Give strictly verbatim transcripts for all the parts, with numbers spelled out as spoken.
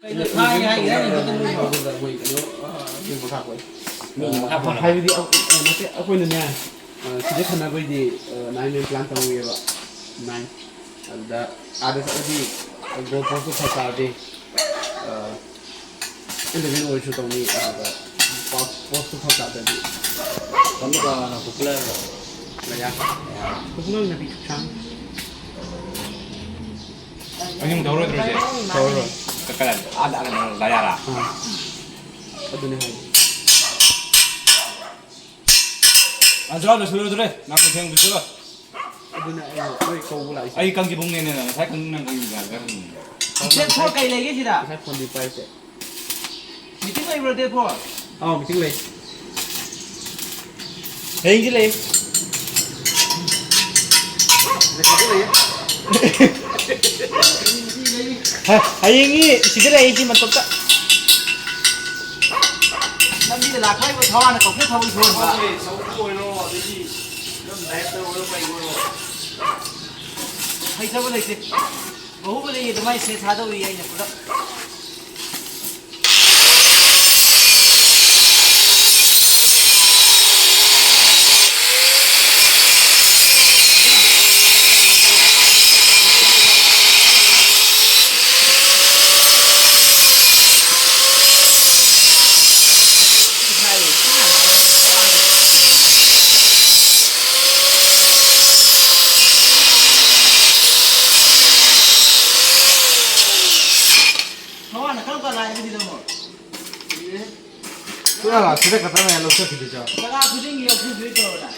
ꯀꯩꯅꯣ ꯊꯥꯏ ꯍꯥꯏꯒꯦ ꯍꯥꯏꯔꯤꯗꯣ? ꯑꯗꯨꯒ ꯃꯣꯏ ꯀꯩꯅꯣ, ꯑ, ꯃꯤ ꯃꯈꯥ ꯄꯣꯜꯂꯦ꯫ ꯃꯤ ꯃꯈꯥ ꯄꯣꯜꯂꯦ꯫ ꯍꯥꯏꯕꯗꯤ, ꯑ, ꯑ, ꯅꯠꯇꯦ, ꯑꯩꯈꯣꯏꯅꯅꯦ, ꯑ, ꯁꯤꯗ ꯁꯥꯟꯅꯕꯩꯗꯤ, ꯑ, nine man plan ꯇꯧꯋꯦꯕ꯫ Nine꯫ ꯑꯗꯨꯗ ꯑꯥꯗ ꯆꯠꯂꯗꯤ goal post ꯇꯨ ꯐꯔꯛ ꯇꯥꯔꯗꯤ, ꯑ, eleven ꯑꯣꯏꯔꯁꯨ ꯇꯧꯅꯤ, ꯑꯗꯨꯒ post, post ꯇꯨ ꯐꯔꯛ ꯇꯥꯗ꯭ꯔꯗꯤ꯫ ꯀꯝꯕ ꯀꯨꯀꯨꯂꯔ? ꯂꯩꯌꯥ꯫ ꯀꯨꯀꯨꯂꯔ ꯅꯠꯇꯦ, ꯁꯥꯡ꯫ ꯑꯍꯤꯡ ꯇꯧꯔꯣꯏꯗ꯭ꯔꯣ ꯁꯦ? ꯇꯧꯔꯔꯣꯏ꯫ ꯀ-, ꯀꯗꯥꯏꯗ? ꯑꯥꯗ, ꯑꯥꯗ, ꯂꯥꯏꯌꯥꯔꯥ? ꯑꯥ꯫ ꯑꯗꯨꯅꯦ ꯍꯥꯏꯁꯦ꯫ ꯑꯟꯖꯨ, ꯂꯣꯏꯁꯤꯜꯂꯨꯗ꯭ꯔꯦ꯫ ꯅꯪ ꯃꯊꯦꯡ ꯂꯣꯏꯁꯤꯜꯂꯣ꯫ ꯑꯗꯨꯅ ꯑꯩꯅ ꯅꯣꯏ ꯀꯧꯕ ꯂꯥꯛꯏꯁꯦ꯫ ꯑꯩ ꯀꯥꯡꯖꯤꯕꯨꯡꯅꯦꯅ ꯅꯪ ꯉꯁꯥꯏ ꯈꯪ-, ꯅꯪ ꯈꯪꯉꯤꯗ ꯈꯪꯉꯤ꯫ ꯗꯦꯠ ꯐꯣꯔ ꯀꯩ ꯂꯩꯒꯦ ꯁꯤꯗ? ꯉꯁꯥꯏ ꯐꯣꯟꯗꯤ ꯄꯥꯏꯔꯛꯇꯦ꯫ ꯃꯤꯇꯤꯡ ꯂꯩꯕ꯭ꯔꯣ ꯗꯦꯠ ꯐꯣꯔ? ꯑꯥꯎ, ꯃꯤꯇꯤꯡ ꯂꯩ꯫ ꯍꯌꯦꯡꯗꯤ ꯂꯩ꯫ ꯉꯁꯤꯗꯤ ꯂꯩꯌꯦ꯫ ꯍ-, ꯍꯌꯦꯡꯒꯤ ꯁꯤꯗ ꯂꯩ, ꯁꯤ ꯃꯟꯇꯣꯞꯇ꯫ ꯂꯝꯕꯤꯗ ꯂꯥꯛꯄ ꯍꯥꯏꯕ ꯊꯋꯥꯅ ꯀꯧꯁꯤꯜ ꯊꯧꯕ ꯁꯣꯟꯕ꯫ ꯍꯣꯏ, ꯁꯧꯕ ꯑꯣꯏꯔꯣ, ꯑꯗꯒꯤ ꯑꯗꯨꯝ ꯗꯥꯏꯔꯦꯛꯇ ꯑꯣꯏꯔꯣ, ꯀꯩ ꯑꯣꯏꯔꯣ꯫ ꯍꯩꯇꯕ ꯂꯩꯇꯦ꯫ ꯕꯥꯍꯨꯕꯂꯤ ꯑꯗꯨꯃꯥꯏꯅ ꯁꯦ ꯊꯥꯗꯧꯔꯤ ꯑꯩꯅ ꯄꯨꯂꯞ꯫ ꯊꯋꯥꯅ ꯀꯔꯝ ꯀꯥꯟ ꯂꯥꯛꯑꯦ ꯑꯗꯨꯗꯤ ꯅꯪꯕꯣ? ꯀꯨꯏꯔꯦ꯫ ꯄꯨꯔꯥ ꯁꯤꯗ ꯈꯛꯇ ꯃꯌꯥꯝ ꯂꯧꯊꯣꯛꯈꯤꯗꯣꯏꯁꯦ꯫ ꯖꯒꯥ ꯈꯨꯗꯤꯡꯒꯤ ꯂꯧꯊꯣꯛꯈꯤꯗꯣꯏ ꯇꯧꯔꯣ ꯅꯪ꯫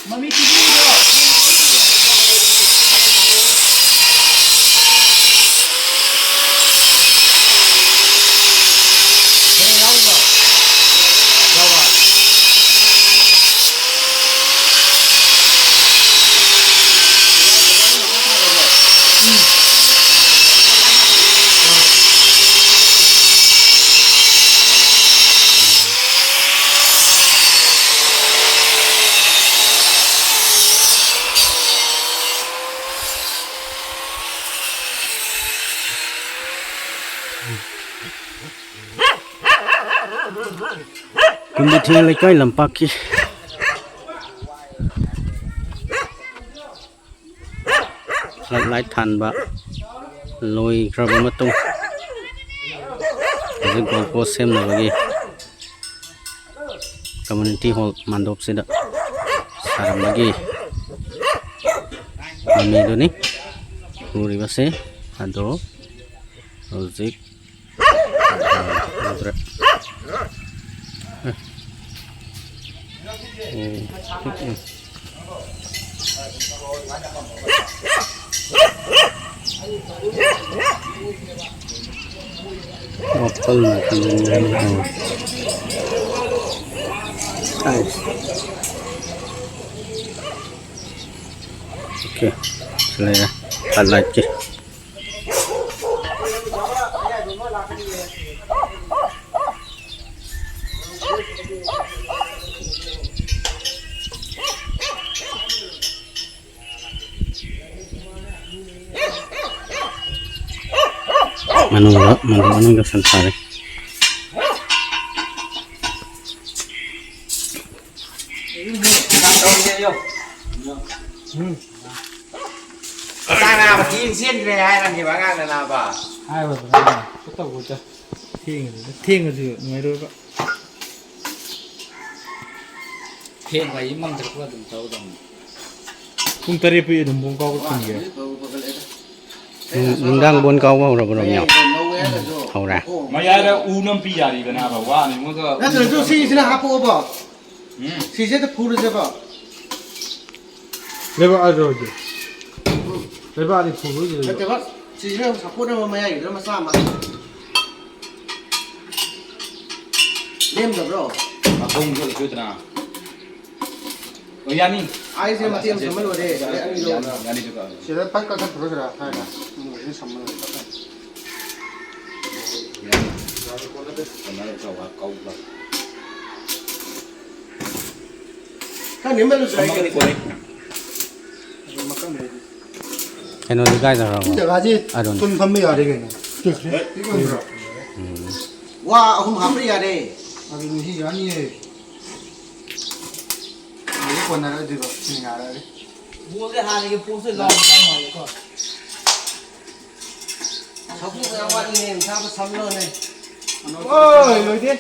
ꯃꯃꯤ ꯇꯤꯚꯤꯗꯣ꯫ ꯂꯝꯕꯤ ꯊꯤꯡ ꯂꯩꯀꯥꯏ ꯂꯝꯄꯥꯛꯀꯤ flood light ꯊꯥꯟꯕ ꯂꯣꯏꯈ꯭ꯔꯕ ꯃꯇꯨꯡ, ꯍꯧꯖꯤꯛ goal post ꯁꯦꯝꯅꯕꯒꯤ community hall ꯃꯥꯟꯗꯣꯞꯁꯤꯗ ꯁꯥꯔꯝꯕꯒꯤ ꯃꯃꯤꯗꯨꯅꯤ ꯎꯔꯤꯕꯁꯦ꯫ ꯑꯗꯣ ꯍꯧꯖꯤꯛ ꯎꯗ꯭ꯔꯦ꯫ ꯑꯦ꯫ ꯎꯝ꯫ ꯎꯝ꯫ ꯋꯥꯄꯜ ꯉꯥꯛꯇꯅꯤ꯫ ꯑꯣ꯫ ꯑꯩ꯫ ꯑꯣꯀꯦ꯫ ꯂꯩꯔꯦ꯫ Flood light ꯀꯤ꯫ ꯃꯅꯨꯡꯗ, ꯃꯅꯨꯡ, ꯃꯅꯨꯡꯗ ꯁꯟ ꯁꯥꯔꯤ꯫ ꯎꯝ꯫ ꯑꯉꯥꯡ ꯅꯥꯕ ꯊꯦꯡ ꯆꯦꯟꯈ꯭ꯔꯦ ꯍꯥꯏꯔꯝꯈꯤꯕ ꯑꯉꯥꯡꯅ ꯅꯥꯕ꯫ ꯍꯥꯏꯔꯣꯏꯗ, ꯅꯪꯅ ꯈꯨꯠꯇꯧ ꯈꯨꯠꯇ꯫ ꯊꯦꯡꯉꯤꯗꯨꯗ, ꯊꯦꯡꯉꯁꯨ ꯅꯨꯡꯉꯥꯏꯔꯣꯏꯕ꯫ ꯊꯦꯡꯕ ꯍꯥꯏꯁꯤ ꯃꯝ ꯊꯛꯄ ꯑꯗꯨꯝ ꯇꯧꯗꯧꯅꯤ꯫ ꯄꯨꯡ ꯇꯔꯦꯠ ꯄꯨꯏ ꯑꯗꯨꯝ ꯕꯣꯟ ꯀꯥꯎꯕ ꯊꯤꯡꯒꯦ꯫ ꯅꯨꯡ-, ꯅꯨꯡꯗꯥꯡ ꯕꯣꯟ ꯀꯥꯎꯕ ꯍꯧꯔꯕ꯭ꯔꯣ, ꯃꯌꯥꯝ? ꯍꯧꯔꯦ꯫ ꯃꯌꯥꯏꯗ ꯎ ꯅꯝꯕꯤ ꯌꯥꯔꯤꯕꯅꯦ ꯍꯥꯏꯕ, ꯋꯥꯅꯤ ꯃꯣꯏꯒ꯫ ꯅꯠꯇ꯭ꯔꯁꯨ ꯁꯤꯁꯤꯅ ꯍꯥꯞꯄꯛꯑꯣꯕ꯫ ꯎꯝ꯫ ꯁꯤꯁꯦ ꯍꯦꯛꯇ ꯐꯨꯔꯁꯦꯕ꯫ ꯂꯩꯕꯥꯛ ꯑꯗꯨ ꯍꯧꯖꯤꯛ꯫ ꯂꯩꯕꯥꯛ ꯑꯅꯤ ꯐꯨꯕ ꯍꯧꯖꯤꯛ꯫ ꯅꯠꯇꯦꯕ, ꯁꯤꯁꯤꯅ ꯑꯃꯨꯛ ꯁꯞꯄꯣꯔꯠ ꯑꯃ ꯃꯌꯥꯏꯒꯤꯗꯨꯅ ꯃꯆꯥ ꯑꯃ꯫ ꯂꯦꯝꯗꯕ꯭ꯔꯣ? ꯃꯈꯣꯡꯁꯨ ꯂꯩꯁꯨꯗꯅ꯫ ꯑꯣ, ꯌꯥꯅꯤ꯫ ꯑꯩꯁꯦ ꯃꯇꯦꯛ ꯑꯃ ꯁꯝꯃ ꯂꯣꯏꯔꯦ꯫ ꯁꯤꯗ ꯑꯅꯤꯗꯣ꯫ ꯌꯥꯅꯤ, ꯌꯥꯅꯤ, ꯌꯥꯅꯤ꯫ ꯁꯤꯗ ꯄꯠ ꯀꯛꯊꯠꯈ꯭ꯔꯣ ꯁꯤꯔꯥ ꯍꯥꯏꯔꯒ꯫ ꯎꯝ, ꯁꯤꯗ ꯁꯝꯃ ꯂꯣꯏꯔꯦ꯫ ꯌꯥꯅꯤ꯫ ꯀꯣꯟꯅꯗꯦ꯫ ꯀꯣꯟꯅꯗꯦ, ꯈꯔ ꯋꯥ ꯀꯧꯕ꯫ ꯈꯔ ꯅꯦꯝꯍꯜꯂꯨꯁꯦ꯫ ꯊꯝꯃꯒꯗꯤ ꯀꯣꯟꯅꯩ꯫ ꯀꯩꯅꯣꯗꯤ ꯀꯥꯏꯗ ꯁꯤ ꯍꯧꯔꯕꯣ? ꯖꯒꯥꯁꯤ ꯑꯔꯨꯟ꯫ ꯊꯨꯝ ꯊꯝꯕ ꯌꯥꯔꯦ ꯀꯩꯅꯣ꯫ ꯄꯤꯛ-, ꯄꯤꯛꯃꯟꯗ꯭ꯔꯣ? ꯎꯝ꯫ ꯋꯥ ꯑꯍꯨꯝ ꯍꯥꯞꯄ ꯌꯥꯔꯦ꯫ ꯑꯗꯨ ꯃꯍꯤ ꯌꯥꯅꯤꯌꯦ꯫ ꯑꯗꯨꯗꯤ ꯀꯣꯟꯅꯔ ꯑꯗꯨꯗꯣ ꯁꯤꯡꯉꯥꯔꯒꯦ꯫ ꯕꯣꯜꯁꯦ ꯍꯥꯟꯅꯒꯤ ꯄꯣꯁꯁꯦ ꯂꯥꯎ ꯂꯥꯎ ꯃꯥꯜꯂꯦꯀꯣ꯫ ꯁꯒꯨꯝꯕ ꯌꯥꯝ ꯋꯥꯠꯂꯤꯅꯦ, ꯃꯁꯥꯗꯣ ꯁꯝꯂꯣꯅꯦ꯫ ꯑꯣꯏ, ꯂꯣꯏꯗꯦ꯫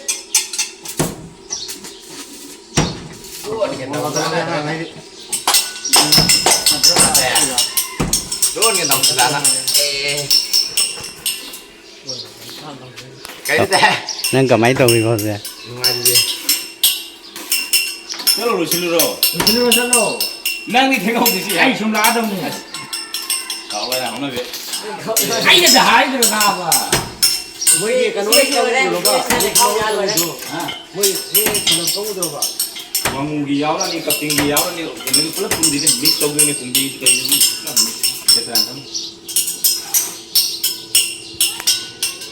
ꯂꯣꯟꯒꯦ ꯇꯧꯗꯅ꯫ ꯂꯣꯟꯒꯦ ꯇꯧꯗꯅ꯫ ꯑꯦ꯫ ꯀꯩꯅꯣ ꯇꯥꯏ? ꯅꯪ ꯀꯃꯥꯏꯅ ꯇꯧꯔꯤꯕ ꯍꯧꯖꯤꯛ? ꯅꯨꯡꯉꯥꯏꯔꯤꯌꯦ꯫ ꯆꯠꯂꯣ, ꯂꯣꯏꯁꯤꯜꯂꯨꯔꯣ꯫ ꯂꯣꯏꯁꯤꯜꯂꯨꯔꯣ, ꯆꯠꯂꯣ꯫ ꯅꯪꯗꯤ ꯊꯦꯡꯍꯧꯗꯣꯏꯁꯤ꯫ ꯑꯩ ꯁꯨꯝ ꯂꯥꯛꯑꯗꯕꯅꯤ꯫ ꯑꯁ꯫ ꯀꯥꯎ ꯂꯩꯔꯦ, ꯍꯧꯅꯕꯤ꯫ ꯑꯩꯅꯗꯤ ꯍꯥꯏꯗ꯭ꯔꯣ, ꯅꯥꯕ? ꯃꯣꯏꯒꯤ ꯀꯩꯅꯣ ꯇꯧꯔꯦ, ꯇꯧꯔꯕ? ꯃꯣꯏ ꯆꯦ ꯀꯩꯅꯣ ꯇꯧꯗ꯭ꯔꯣꯕ? ꯋꯥꯉꯨꯒꯤ ꯌꯥꯎꯔꯅꯤ, ꯀꯞꯇꯤꯡꯒꯤ ꯌꯥꯎꯔꯅꯤ, ꯑꯗꯨꯗꯒꯤ ꯄꯨꯂꯞ ꯄꯨꯟꯗꯣꯏꯅꯦ, mix ꯇꯧꯗꯣꯏꯅꯦ, ꯀꯨꯝꯕꯤ ꯀꯩ ꯄꯨꯂꯞ mix ꯇꯧꯗꯣꯏꯅꯦ꯫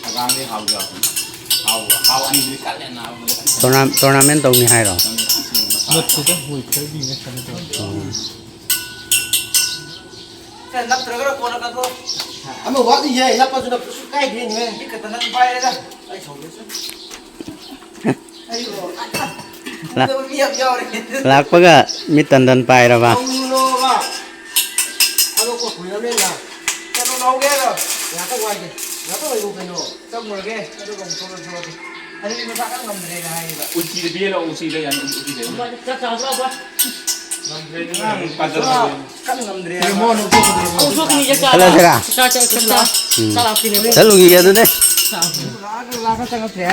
ꯑꯉꯥꯡꯗꯤ ꯍꯥꯎꯖꯕꯅꯤ꯫ ꯍꯥꯎ-, ꯍꯥꯎ ꯑꯅꯤꯗꯨꯗꯤ ꯀꯜꯂꯦ ꯅꯥꯕ꯫ ꯇꯣꯔꯅꯥ-, tournament ꯇꯧꯅꯤ ꯍꯥꯏꯔꯣ? ꯅꯠꯇꯦꯗ, ꯃꯣꯏ ꯈꯔꯗꯤ ꯉꯁꯥꯏꯅ ꯇꯧꯔꯝꯃꯦ꯫ ꯎꯝ꯫ ꯁꯦ, ꯅꯞꯇ꯭ꯔꯒꯅ ꯀꯣꯟꯅ ꯀꯛꯊꯣꯛꯑꯣ꯫ ꯑꯃ ꯋꯥꯠꯂꯤꯌꯦ, ꯅꯞꯄꯁꯨ ꯅꯞꯄꯁꯨ ꯀꯥꯏꯗꯦꯅꯦ꯫ ꯃꯤꯠ ꯈꯛꯇ ꯅꯪ ꯄꯥꯏꯔꯦꯗ꯫ ꯑꯩ ꯁꯧꯗꯦ ꯁꯨꯝ꯫ ꯑꯩꯕꯨ ꯂꯥ-, ꯎꯗꯕ ꯃꯤ ꯌꯥꯝ ꯌꯥꯎꯔꯦ꯫ ꯂꯥꯛꯄꯒ ꯃꯤꯠ ꯇꯟꯗꯟ ꯄꯥꯏꯔꯕ? ꯇꯧꯅꯨꯅꯣꯕ꯫ ꯊꯥꯗꯣꯛꯄ ꯀꯨꯏꯔꯕꯅꯤꯅ꯫ ꯀꯩꯅꯣ ꯂꯧꯒꯦ ꯍꯥꯏꯔꯣ? ꯉꯥꯛꯇꯪ ꯋꯥꯏꯒꯦ꯫ ꯉꯥꯛꯇꯪ ꯂꯩꯌꯨ ꯀꯩꯅꯣ꯫ ꯆꯪꯉꯨꯔꯒꯦ꯫ ꯑꯗꯨꯒ ꯑꯃꯨꯛ ꯊꯣꯛꯂꯛꯑꯣ, ꯊꯣꯛꯂꯛꯑꯣ꯫ ꯑꯗꯨꯗꯤ ꯃꯁꯥ ꯀꯟꯅ ꯉꯝꯗ꯭ꯔꯦꯅ ꯍꯥꯏꯌꯦꯕ꯫ ꯎꯆꯤꯗ ꯄꯤꯔ ꯂꯥꯛꯑꯣ, ꯎꯆꯤꯗ ꯌꯥꯅꯤ, ꯎꯆꯤꯗ ꯌꯥꯅꯤ꯫ ꯆꯥꯛ ꯆꯥꯕ꯭ꯔꯣ, ꯑꯕꯣ? ꯉꯝꯗ꯭ꯔꯦ, ꯉꯔꯥꯡ ꯄꯥꯖꯔ ꯃꯁꯥ ꯂꯩꯔꯦ꯫ ꯀꯟꯅ ꯉꯝꯗ꯭ꯔꯦ ꯍꯥꯏꯕ꯫ ꯆꯠꯂꯁꯤꯔꯥ? ꯆꯥꯛ ꯆꯥ-, ꯆꯥꯛ ꯆꯥ-, ꯎꯝ꯫ ꯆꯥꯛ ꯂꯥꯛꯄꯤꯅꯦ꯫ ꯆꯠꯂꯨꯈꯤꯒꯦ ꯑꯗꯨꯗꯤ꯫ ꯂꯥꯛꯑꯒ, ꯂꯥꯛꯑꯒ ꯆꯪꯉꯛꯇ꯭ꯔꯦ꯫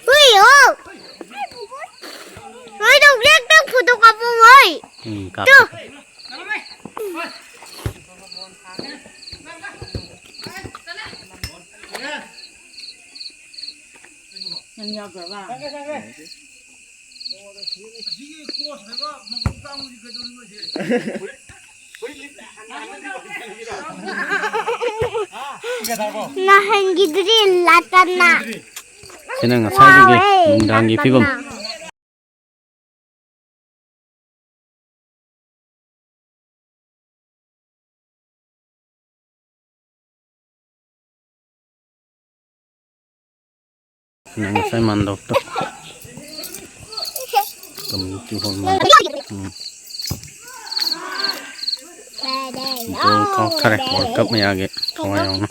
ꯍꯨꯏ, ꯍꯣ꯫ ꯍꯣꯏ, ꯗꯣ ꯕ꯭ꯂꯦꯛ ꯇꯪ ꯐꯣꯇꯣ ꯀꯥꯞꯄꯣ, ꯍꯣꯏ꯫ ꯎꯝ, ꯀꯥꯞꯄꯣ꯫ ꯇꯨ꯫ ꯅꯪ ꯌꯥꯎꯗ꯭ꯔꯕ? ꯅꯍꯥꯟꯒꯤꯗꯨꯗꯤ ꯂꯥꯇꯅꯥ꯫ ꯁꯤꯅ ꯉꯁꯥꯏꯗꯒꯤ ꯋꯥꯎꯋꯦ, ꯅꯨꯡꯗꯥꯡꯒꯤ ꯐꯤꯕꯝ꯫ ꯂꯥꯇꯅꯥ꯫ ꯉꯁꯥꯏ ꯃꯥꯟꯗꯣꯞꯇꯣ꯫ ꯀꯝꯃ꯭ꯌꯨꯅꯤꯇꯤ ꯍꯣꯜ ꯃꯥꯟꯗꯣꯞ꯫ ꯎꯝ꯫ ꯕꯣꯜ ꯀꯥꯎꯊꯔꯦ, ꯋꯥꯔꯜ ꯀꯞ ꯃꯌꯥꯒꯤ ꯊꯋꯥꯏ ꯌꯥꯎꯅ꯫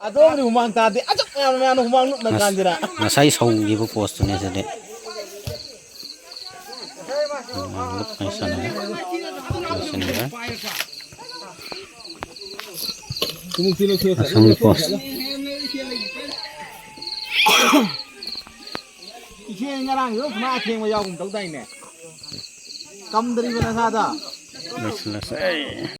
ꯑꯗꯣꯝꯗꯤ ꯍꯨꯃꯥꯡ ꯇꯥꯗꯦ, ꯑꯁꯨꯛ ꯌꯥꯝꯅ ꯃꯌꯥꯝꯅ ꯍꯨꯃꯥꯡ ꯂꯨꯞꯅ ꯉꯁ-, ꯀꯥꯟꯁꯤꯗ꯫ ꯉꯁꯥꯏ ꯁꯧꯈꯤꯕ ꯄꯣꯁꯇꯨꯅꯦ ꯁꯤꯗꯤ꯫ ꯂꯣꯏꯁꯤꯟꯈ꯭ꯔꯦ꯫ ꯑꯁꯪꯕ ꯄꯣꯁ꯫ ꯏꯆꯦ ꯉꯔꯥꯡꯁꯨ ꯁꯨꯃꯥꯏꯅ ꯑꯊꯦꯡꯕ ꯌꯥꯎꯒꯨꯝ ꯇꯧꯗꯥꯏꯅꯦ? ꯀꯝꯗ꯭ꯔꯤꯕ ꯅꯁꯥꯗ? ꯂꯣꯏꯁꯤꯜꯂꯁꯦ꯫